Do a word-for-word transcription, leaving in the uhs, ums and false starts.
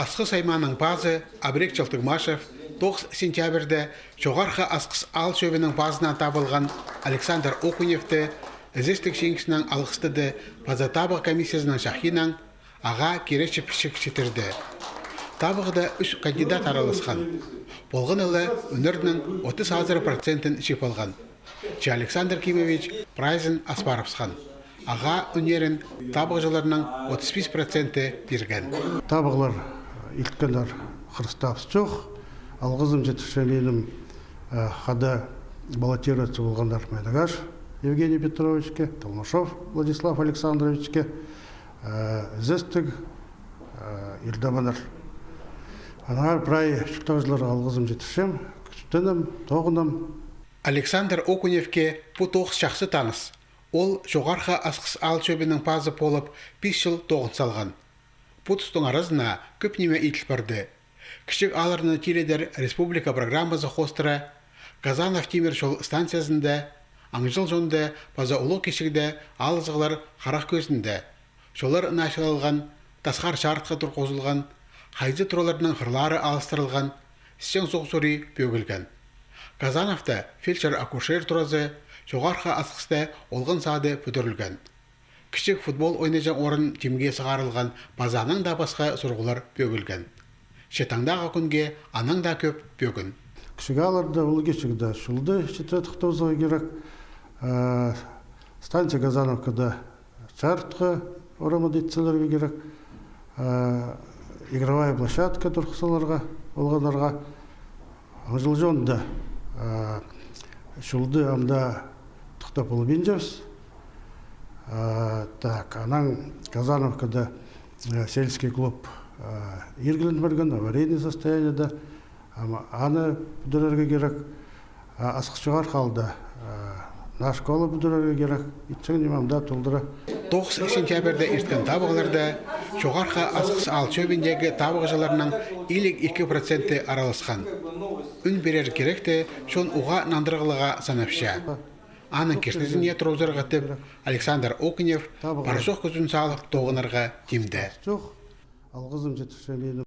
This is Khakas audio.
Асхыс аймааның пазы Абрек Чалтыгмашев тоғыс сентябрьде Чоғархы Асхыс аал чӧбінің пазынаң табылған Александр Окуневті ізестіг чиңісінең алғыстады паза табығ комиссиязының чахиинаң ағаа киречі пічік читірді. Табығда ӱс кандидат араласхан. Полғаны ла ӱннернің отыс азыра процентін чыып алған. Че Александр Кимович прайзын аспарыбысхан. Ағаа ӱннерін табығҷыларның отыс пис проценті пирген. Табығлар илткеннер хырыстабыс чох. Алғызым читірчем минің, э, хада баллотироваться полғаннар Майнагашев Евгений Петровичке, Толмашов Владислав Александровичке, э, ізестіг, э, иртебіннер. Аннаңар прай чуртағҷыларға алғызым читірчем, кӱстенем, тоғынам. Александр Окуневке пу тоғыс чахсы таныс. Ол Чоғархы Асхыс аал чӧбінің пазы полып, пис чыл тоғын салған. Пу тустың аразына кӧп ниме иділ парды. Кічіг аалларны тилідер республика программазы хоостыра Казанов тимір чол станциязында, Аңҷылҷоонда паза Улуғ Кичігде аалзығлар харах кӧзінде. Чоллар начылалған, тасхар чарытхы турғызылған, хайзы тураларның хырлары алыстырылған, сичең суғ сурии пӧгілген. Казановта фельдшер-акушер туразы, Чоғархы Асхыста олған сады пӱдірілген. Кічіг футбол ойнаҷаң орын тимге сығарылған паза анаң даа пасха сурығлар пӧгілген. Че таңдағы кӱнге анаң даа кӧп пӧгін. Кічіг аалларда, Улуғ Кичігде чолды читіре тохтазарға кирек. Э, станция Казановкада чарытхы орамады итселерге кирек. Э, игровая площадка турғызыларға, олғаннарға. Аңҷылҷоонда, э, чолды ам даа тохтап полбинчабыс. Э, так, анаң Казановкада, э, сельский клуб, э, иргілен парған, аварийный состояниеде. Ам аны пӱдірерге кирек. А Асхыс Чоғархы аалда, э, наа школа пӱдірерге кирек. Итчең ниме ам даа толдыра. Тоғыс сентябрьде ирткен табығларда Чоғархы Асхыс аал чӧбіндегі табығҷыларның илиг ікі проценті араласхан. Ӱн пирер киректі чон уғаа нандырығлығға санапча. Аның киртізіне турғызарға тіп Александр Окунев парчох кӱзін салып тоғынарға тимде. Чох, алғызым читірчем минің.